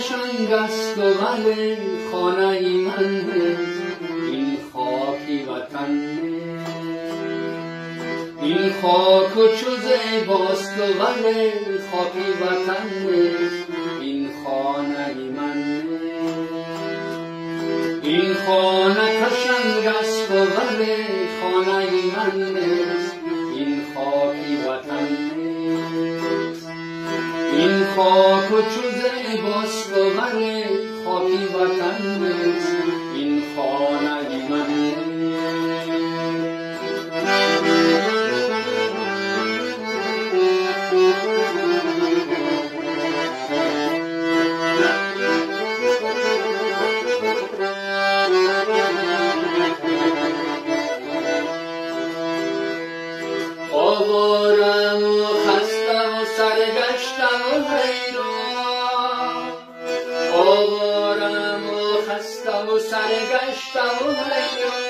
قشنگ است و ولی خانه من نیست، این خاکی وطن نیست. این خاک چو زیباست و ولی خاکی وطن نیست، این خانه من نیست. این خانه قشنگ است و ولی خانه من نیست، این خاکی وطن نیست. این خاک چو زیباست و ولی خاکی وطن نیست، این خانه من نیست. آوارم و خسته و سرگشتم و حیران، آوارم و خسته و سرگشتم و حیران،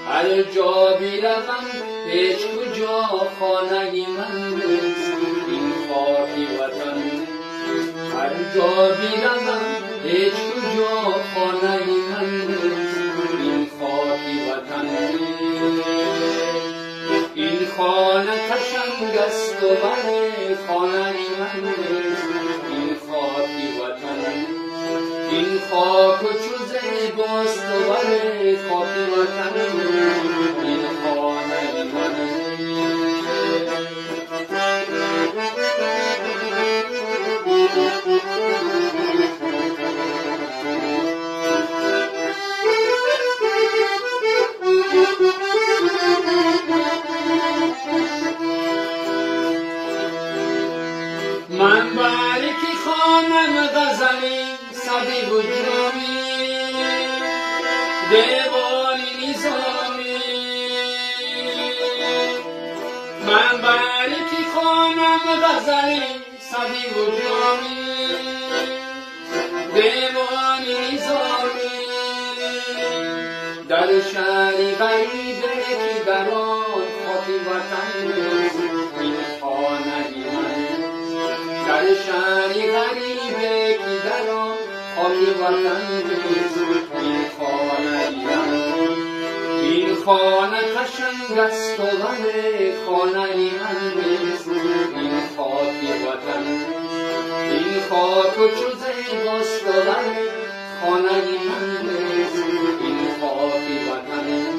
هر جا بیروم هیچ کجا خانه من نیست، این خاکی وطن نیست. هر جا بیروم هیچ کجا خانه من نیست، این خاکی وطن نیست. این خانه قشنگ است و ولی خانه من نیست، این خاکی وطن نیست. این خاک چو زیباست و ولی خاکی وطن نیست، این خانه من نیست. من بری که خوانم غزلی سعدی و جامی، دیوانی نظامی. من بری که خوانم غزلی سعدی و جامی، دیوانی نظامی. در شهری غریبه که در آن خاکی وطن نیست، این خانه من نیست. در شهری غریبه که در آن خاکی وطن نیست، این خانه من نیست. این خانه قشنگ است و ولی خانه من نیست، این خاکی وطن نیست. این خاک چو زیباست و ولی خانه من نیست، این خاکی وطن نیست.